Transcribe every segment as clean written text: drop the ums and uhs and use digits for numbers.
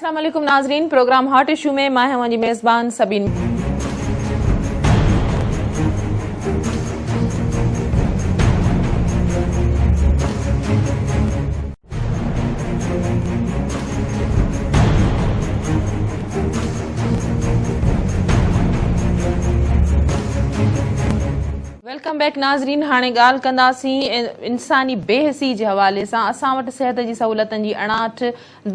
السلام عليڪم ناظرين پروگرام هاٽ اشو ۾ مان آهيان اوهان جي ميزبان سبين. Welcome back ناظرين هاڻي ڳالهه ڪنداسين انساني بي حسي جي حوالي سان اسان وٽ صحت جي سهولتن جي اڻاٺ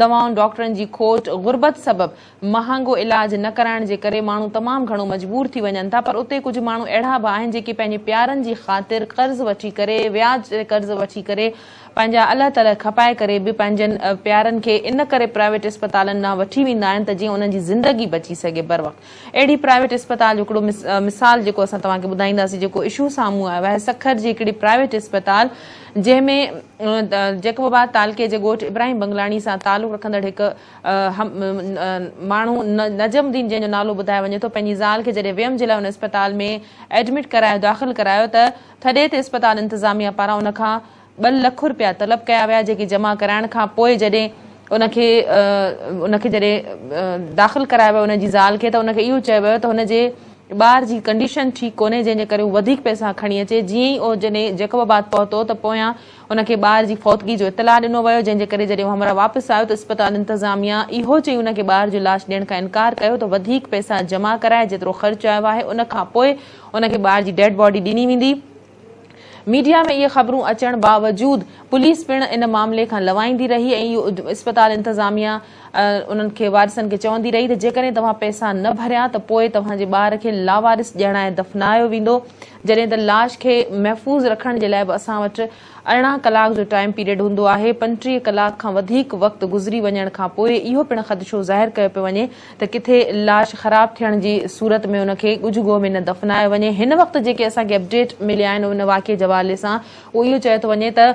دوائن ڊاڪٽرن جي کوٽ غربت سبب مهانگو علاج نه ڪرائڻ جي ڪري ماڻهو تمام گهڻو مجبور ٿي وڃن ٿا پر اتي ڪجهه ماڻهو اهڙا به آهن جيڪي پنهنجي پيارن جي خاطر قرض وٺي ڪري وياج تي قرض وٺي ڪري پنهنجا الهه تلهه کپائي ڪري به پنهنجن پيارن کي ان ڪري پرائيويٽ اسپتالن ڏانهن وٺي ويندا آهن ته جيئن انهن جي زندگي بچي سگهي بروقت اهڙي پرائيويٽ اسپتال جو هڪڙو مثال جيڪو اسان توهان کي ٻڌائينداسين جيڪو اشو سامهون آيو آهي سکر جي هڪڙي پرائيويٽ اسپتال جنهن ۾ جيڪب آباد تعلقي جي ڳوٺ ابراهيم بنگلاڻي سان تعلق رکندڙ هڪ ماڻهو نجم الدين جنهن جو نالو ٻڌايو وڃي ٿو پنهنجي زال کي جڏهن ويم جي لاء ان اسپتال ۾ ايڊمٽ ڪرايو داخل ڪرايو ته ٿڏي تي اسپتال انتظاميا پاران ان کان 2 لک رپيا طلب ڪيا ويا جيڪي جمع ڪرائڻ کان پوء جڏهن ان کي ان کي جڏهن داخل ڪرايو ويو ان جي زال کي ته ان کي اهو چيو ويو ته هن جي ٻار جي ڪنڊيشن ٺيڪ ڪونهي جنهن جي ڪري هو وڌيڪ پئسا کڻي اچي جيئن ئي اهو جڏهن جيڪب آباد پهتو ته پويان ان کي ٻار جي فوتگي جو اطلاع ڏنو ويو جنهن جي ڪري جڏهن هو همراهه واپس آيو ته اسپتال انتظاميا اهو چئي ان کي ٻار جو لاش ڏيڻ کان انڪار ڪيو ته وڌيڪ پئسا جمع ڪرائي جيترو خرچ آيو آهي ان کان پوء ان کي ٻار جي ڊيڊ باڊي ڏني ويندي. ميڊيا ۾ اهي خبرون اچڻ باوجود پوليس پڻ ان معاملي کان لوائيندي رهي ۽ اهو اسپتال انتظاميا انهن کي وارثن کي چوندي رهي ته جيڪڏهن توهان پئسا نه ڀريا ته پوء توهان جي ٻار کي لاوارث ڄاڻائي دفنايو ويندو جڏهن ته لاش کي محفوظ رکڻ جي لاء به اسان وٽ 18 ڪلاڪ جو ٽائيم پيريڊ هوندو آهي، 35 ڪلاڪ کان وڌيڪ وقت گذري وڃڻ کان پوء اهو پڻ خدشو ظاهر ڪيو پيو وڃي ته ڪٿي لاش خراب ٿيڻ جي صورت ۾ ان کي ڳجهه ڳوهه ۾ نه دفنايو وڃي. هن وقت جيڪي اسان کي اپڊيٽ مليا آهن ان واقعي جي حوالي سان اهو اهو چيو ٿو وڃي ته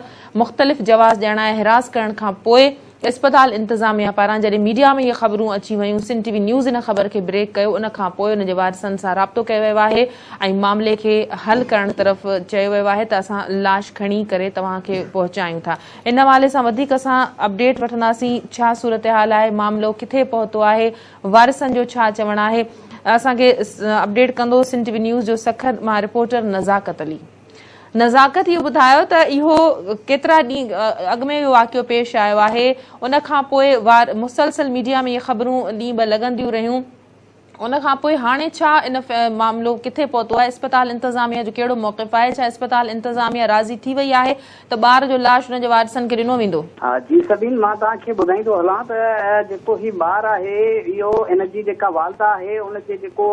مختلف جواز ڄاڻائي هراس ڪرڻ کان پوء اسپتال انتظاميا پاران جڏهن ميڊيا ۾ اهي خبرون اچي ويون، سنڌ ٽي وي نيوز ان خبر کي بريڪ ڪيو، ان کان پوء ان جي وارثن سان رابطو ڪيو ويو آهي ۽ معاملي کي حل ڪرڻ طرف چيو ويو آهي ته اسان لاش کڻي ڪري توهان کي پهچايون ٿا. ان حوالي سان وڌيڪ اسان اپڊيٽ وٺنداسين، ڇا صورتحال آهي، معاملو ڪٿي پهتو آهي، وارثن جو ڇا چوڻ آهي، اسان کي اپڊيٽ ڪندو سنڌ ٽي وي نيوز جو سکر مان رپورٽر نزاڪت علي. نزاڪت اهو ٻڌايو ته اهو ڪيترا ڏينهن اڳ ۾ اهو واقعو پيش آيو آهي ان کان پوء وار مسلسل ميڊيا ۾ اهي خبرون ڏينهن ٻه لڳنديون رهيون ان کان پوء هاڻي ڇا ان معاملو ڪٿي پهتو آهي اسپتال انتظاميا جو ڪهڙو موقف آهي ڇا اسپتال انتظاميا راضي ٿي وئي آهي ته ٻار جو لاش ان جي وارثن کي ڏنو ويندو؟ ها جي سبين مان توهان کي ٻڌائيندو هلان ته جيڪو هي ٻار آهي اهو ان جي جيڪا والده آهي ان جي جيڪو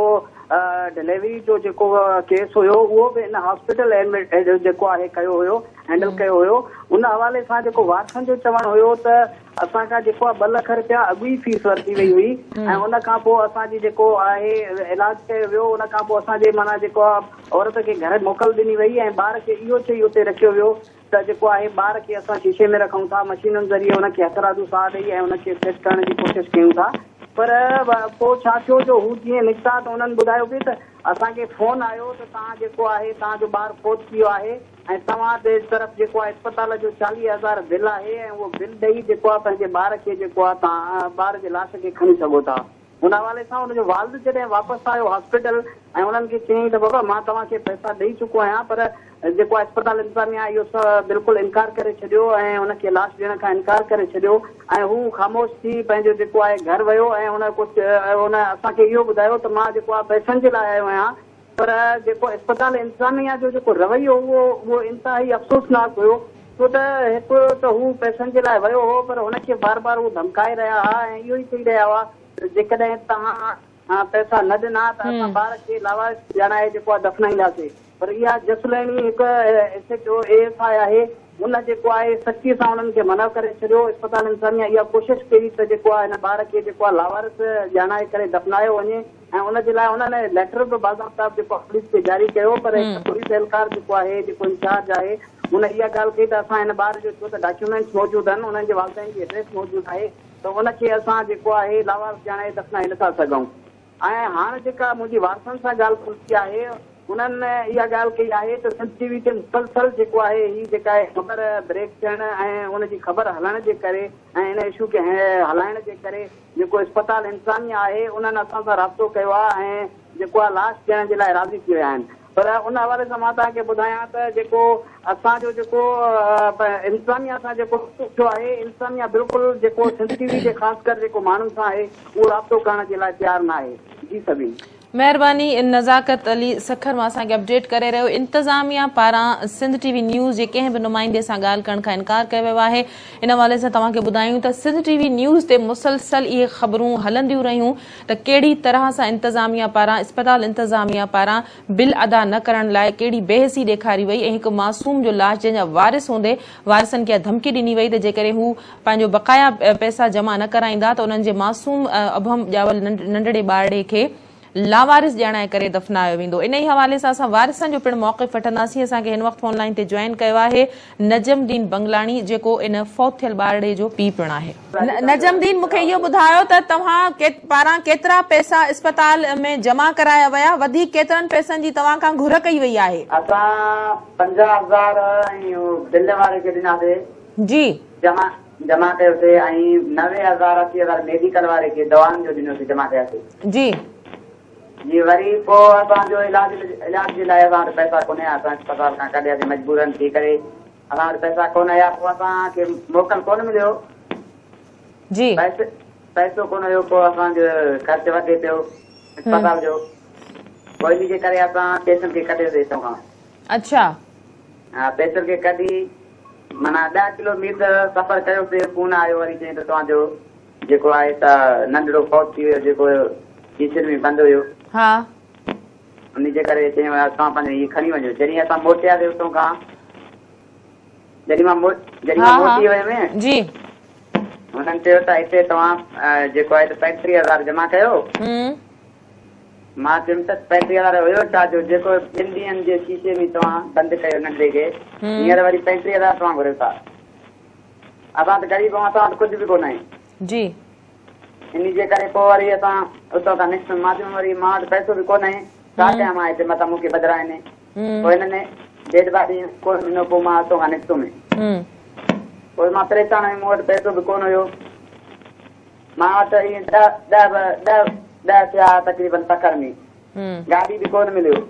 ڊليوري جو جيڪو ڪيس هيو اهو به ان هاسپيٽل جيڪو آهي ڪيو هيو هينڊل ڪيو هيو ان حوالي سان جيڪو وارثن جو چوڻ هيو ته اسان کان جيڪو آهي 2 لک رپيا اڳ ئي فيس ورتي وئي هئي ۽ ان کان پوء اسان جي جيڪو آهي علاج ڪيو ويو ان کان پوء اسان جي معنيٰ جيڪو آهي عورت کي گهر موڪل ڏني وئي ۽ ٻار کي اهو چئي اتي رکيو ويو ته جيڪو آهي ٻار کي اسان شيشي ۾ رکون ٿا، مشينن ذريعي ان کي هٿرادو ساهه ڏئي ۽ ان کي سيٽ ڪرڻ جي ڪوشش ڪيون ٿا پر پوء ڇا ٿيو جو هو جيئن نڪتا ته انهن ٻڌايو پئي ته اسان کي فون آيو ته توهان جيڪو آهي توهان جو ٻار فوت ٿي ويو آهي ۽ توهان جي طرف جيڪو آهي اسپتال جو 40 هزار بل آهي ۽ اهو بل ڏئي جيڪو آهي پنهنجي ٻار کي جيڪو آهي توهان ٻار جي لاش کي کڻي سگهو ٿا. ان حوالي سان ان جو والد جڏهن واپس آيو هاسپيٽل ۽ انهن کي چيائين ته بابا مان توهان کي پئسا ڏئي چڪو آهيان پر جيڪو آهي اسپتال انتظاميا اهو بلڪل انڪار ڪري ڇڏيو ۽ ان کي لاش ڏيڻ کان انڪار ڪري ڇڏيو ۽ هو خاموش ٿي پنهنجو جيڪو آهي گهر ويو ۽ ان ڪجهه ان اسان کي اهو ٻڌايو ته مان جيڪو آهي پئسن جي لاء آيو آهيان پر جيڪو اسپتال انتظاميا جو جيڪو رويو هو اهو انتهائي افسوسناڪ هيو ڇو ته هڪ ته هو پئسن جي لاء ويو هو پر هن کي بار بار هو ڌمڪائي رهيا ها ۽ اهو ئي چئي رهيا هئا ته جيڪڏهن توهان پئسا نه ڏنا ته اسان ٻار کي لاوارث ڄاڻائي جيڪو آهي دفنائينداسين پر اها جس لهڻي هڪ S H O A S I آهي ان جيڪو آهي سختي سان انهن کي منع ڪري ڇڏيو اسپتال انتظاميا اها ڪوشش ڪئي ته جيڪو آهي هن ٻار کي جيڪو آهي لاوارث ڄاڻائي ڪري دفنايو وڃي ۽ ان جي لاء انهن ليٽر به باضابطا جيڪو آهي پوليس کي جاري ڪيو پر هڪ پوليس اهلڪار جيڪو آهي جيڪو انچارج آهي ان اها ڳالهه ڪئي ته اسان هن ٻار جو ڇو ته ڊاڪيومينٽس موجود آهن انهن جي والدين جي ايڊريس موجود آهي ته ان کي اسان جيڪو آهي لاوارث ڄاڻائي دفنائي نٿا سگهون ۽ هاڻ جيڪا منهنجي وارثن سان ڳالهه ٻولهه ٿي آهي. انهن اها ڳالهه ڪئي آهي ته سنڌ ٽي وي تي مسلسل جيڪو آهي هي جيڪا آهي خبر بريڪ ٿيڻ ۽ ان جي خبر هلڻ جي ڪري ۽ ان اشو کي هلائڻ جي ڪري جيڪو اسپتال انتظاميا آهي انهن اسان سان رابطو ڪيو آهي ۽ جيڪو آهي لاش ڏيڻ جي لاء راضي ٿي ويا آهن پر ان حوالي سان مان توهان کي ٻڌايان ته جيڪو اسان جو جيڪو انتظاميا سان جيڪو رابطو ٿيو آهي انتظاميا بلڪل جيڪو سنڌ ٽي وي جي خاص ڪر جيڪو ماڻهن سان آهي اهو رابطو ڪرڻ جي لاء تيار ناهي جي سبين. مهرباني نزاڪت علي سکر مان اسان کي اپڊيٽ ڪري رهيو انتظاميا پاران سنڌ ٽي وي نيوز جي ڪنهن به نمائندي سان ڳالهه ڪرڻ کان انڪار ڪيو ويو آهي ان حوالي سان توهان کي ٻڌايون ته سنڌ ٽي وي نيوز تي مسلسل اهي خبرون هلنديون رهيون ته ڪهڙي طرح سان انتظاميا پاران اسپتال انتظاميا پاران بل ادا نه ڪرڻ لاء ڪهڙي بي حسي ڏيکاري وئي ۽ هڪ معصوم جو لاش جنهن جا وارث هوندي وارثن کي اها ڌمڪي ڏني وئي ته جيڪڏهن هو پنهنجو بقايا پئسا جمع نه ڪرائيندا ته انهن جي معصوم ابهم ڄاول ننڍڙي ٻارڙي کي لاوارث ڄاڻائي ڪري دفنايو ويندو. انهي حوالي سان اسان وارثن جو پڻ موقف وٺنداسين. اسان کي هن وقت فون لائين تي جوائن ڪيو آهي نجم دين بنگلاڻي جيڪو ان فوت ٿيل ٻارڙي جو پيء پڻ آهي. نجم دين مون کي اهو ٻڌايو ته توهان پاران ڪيترا پئسا اسپتال ۾ جمع ڪرايا ويا وڌيڪ ڪيترن پئسن جي توهان کان گهر ڪئي وئي آهي؟ اسان 50 هزار ۽ بل واري کي ڏناسي. جي. جمع جمع ڪيوسي ۽ 90 هزار 80 هزار ميڊيڪل واري کي دوائن جو ڏنوسي جمع ڪياسي. جي. جي وري پوء اسان جو علاج علاج جي لاء اسان وٽ پئسا ڪونه هيا اسان اسپتال کان ڪڍياسي مجبورن ٿي ڪري اسان وٽ پئسا ڪونه هيا پوء اسان کي موڪل ڪونه مليو. جي. پئسي پئسو ڪونه هيو پوء اسان جو خرچ وڌي پيو اسپتال جو پوء انهي جي ڪري اسان پئسن کي ڪڍيوسي هتان کان. اڇا. ها پئسن کي ڪڍي معنيٰ ڏهه ڪلو ميٽر سفر ڪيوسي فون آيو وري چيائين ته توهان جو جيڪو آهي ته ننڍڙو فوت ٿي ويو جيڪو شيشن ۾ بند هيو. ها. انهي جي ڪري چيائين توهان پنهنجو هي کڻي وڃو جڏهن اسان موٽياسي اتان کان جڏهن مان جڏهن مان موٽي ويم جي. هنن چيو ته هتي توهان جيڪو آهي ته 35 هزار جمع ڪيو. مان چيم ته 35 هزار هيو ڇا جو جيڪو ٻن ڏينهن جي شيشي ۾ توهان بند ڪيو ننڍڙي کي هينئر وري 35 هزار توهان گهريو ٿا. اسان ته غريب آهيون اسان وٽ ڪجهه به ڪونه آهي. جي. انهي جي ڪري پوء وري اسان اتان کان نڪتم مان چيم وري مان وٽ پئسو به ڪونه آهي ڇا ڪيان مان هتي متان مون کي ٻڌرائين. پوء هنن ڊيڊ باڊي ڪونه ڏنو پوء مان اتان کان نڪتم. پوء مان پريشان هيم مون وٽ پئسو به ڪونه هيو. مان وٽ ائين ڏهه ڏهه ڏهه ڏهه ٿيا تقريبن سکر ۾ گاڏي به ڪونه مليو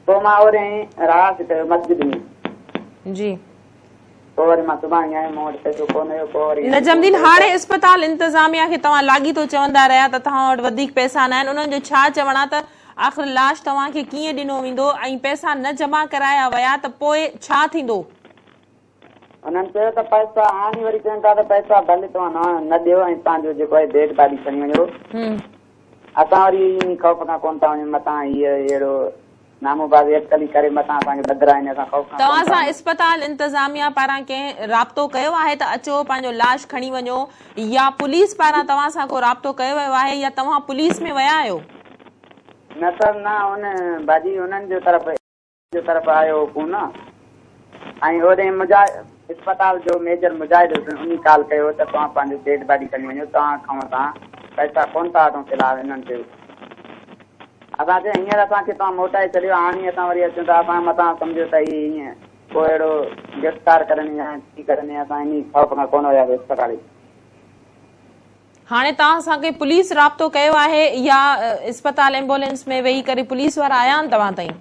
پوء مان اوڏانهن رهائش ڪيو مسجد ۾. جي. پوء وري مان سڀاڻي آيم مون وٽ پئسو ڪونه هيو پوء وري نجم الدين هاڻي اسپتال انتظاميا کي توهان لاڳيتو چوندا رهيا ته توهان وٽ وڌيڪ پئسا ناهن انهن جو ڇا چوڻ آ ته آخر لاش توهان کي ڪيئن ڏنو ويندو ۽ پئسا نه جمع ڪرايا ويا ته پوء ڇا ٿيندو؟ انهن چيو ته پئسا هاڻي وري چون ٿا ته پئسا ڀلي توهان نه ڏيو ۽ پنهنجو جيڪو آهي ڊيڊ باڊي کڻي وڃو. اسان وري انهي خوف کان ڪونه ٿا وڃون متان هيء اهڙو نامو بازي اٽڪلي ڪري متان اسان کي ٻڌرائين اسان خوف کان ڪونه توهان ٿا سان وڃون. اسپتال انتظاميا پاران ڪنهن رابطو ڪيو آهي ته اچو پنهنجو لاش کڻي وڃو يا پوليس پاران توهان سان ڪو رابطو ڪيو ويو آهي يا توهان پوليس ۾ ويا آهيو؟ نه سر نه ان باجي انهن جو طرف. جو طرف آيو هو فون ۽ هوڏهين مجاهد اسپتال جو ميجر مجاهد حسين انهي ڪال ڪيو ته توهان پنهنجو ڊيڊ باڊي کڻي وڃو توهان کان اسان پئسا ڪونه ٿا وٺون في الحال انهن چيو اسان چيو هينئر اسان کي توهان موٽائي ڇڏيو هاڻي اسان وري اچون ٿا اسان متان سمجهو ته هي هيئن ڪو اهڙو گرفتار ڪرن يا ڇي ڪرن اسان انهي خوف کان ڪونه وياسي اسپتال. هاڻي توهان سان ڪي پوليس رابطو ڪيو آهي يا اسپتال ايمبولينس ۾ ويهي ڪري پوليس وارا آيا آهن توهان تائين؟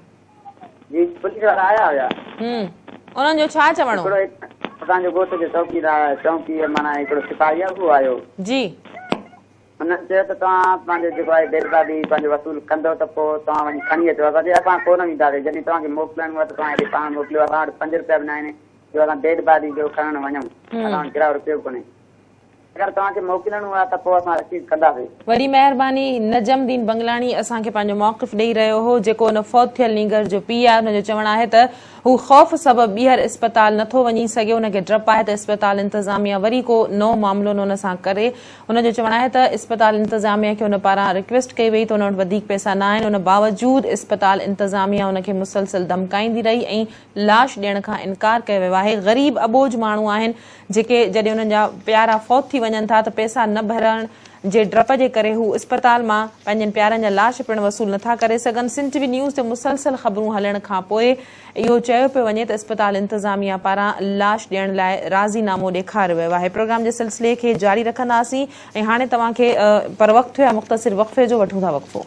جي پوليس وارا آيا هيا. انهن جو ڇا چوڻ هو؟ هڪڙو اسان جو ڳوٺ جو چوڪيدار چونڪي معنيٰ هڪڙو سپاهي آهي اهو آيو. جي. انهن چيو ته توهان پنهنجو جيڪو آهي ڊيڊ باڊي پنهنجو وصول ڪندو ته پوء توهان وڃي کڻي اچو. اسان چيو اسان ڪونه وينداسين جڏهن توهان کي موڪلڻو آهي ته توهان هيڏي پاڻ موڪليو اسان وٽ 5 روپيا به ناهن جو اسان ڊيڊ باڊي جو کڻڻ وڃون اسان وٽ گرهه روپيو به ڪونهي. اگر توهان کي موڪلڻو آهي ته پوء اسان رسيد ڪنداسين. وڏي مهرباني نجم دين بنگلاڻي اسان کي پنهنجو موقف ڏئي رهيو هو جيڪو ان فوت ٿيل نينگر جو پيء آهي ان جو چوڻ آهي ته هو خوف سبب ٻيهر اسپتال نٿو وڃي سگهي ان کي ڊپ آهي ته اسپتال انتظاميا وري ڪو نئون معاملو نه ان سان ڪري هن جو چوڻ آهي ته اسپتال انتظاميا کي ان پاران رڪويسٽ ڪئي وئي ته ان وٽ وڌيڪ پئسا نه آهن ان باوجود اسپتال انتظاميا ان کي مسلسل ڌمڪائيندي رهي ۽ لاش ڏيڻ کان انڪار ڪيو ويو آهي غريب اٻوجهه ماڻهو آهن جيڪي جڏهن انهن جا پيارا فوت ٿي وڃن ٿا ته پئسا نه ڀرڻ جي ڊپ جي ڪري هو اسپتال مان پنهنجن پيارن جا لاش پڻ وصول نٿا ڪري سگهن. سنڌ ٽي وي نيوز تي مسلسل خبرون هلڻ کانپوء اهو چيو پيو وڃي ته اسپتال انتظاميا پاران لاش ڏيڻ لاء راضي نامو ڏيکاريو ويو آهي. پروگرام جي سلسلي کي جاري رکنداسين ۽ هاڻي توهان کي پر وقت ٿيو آهي مختصر وقفي جو وٺون ٿا وقفو.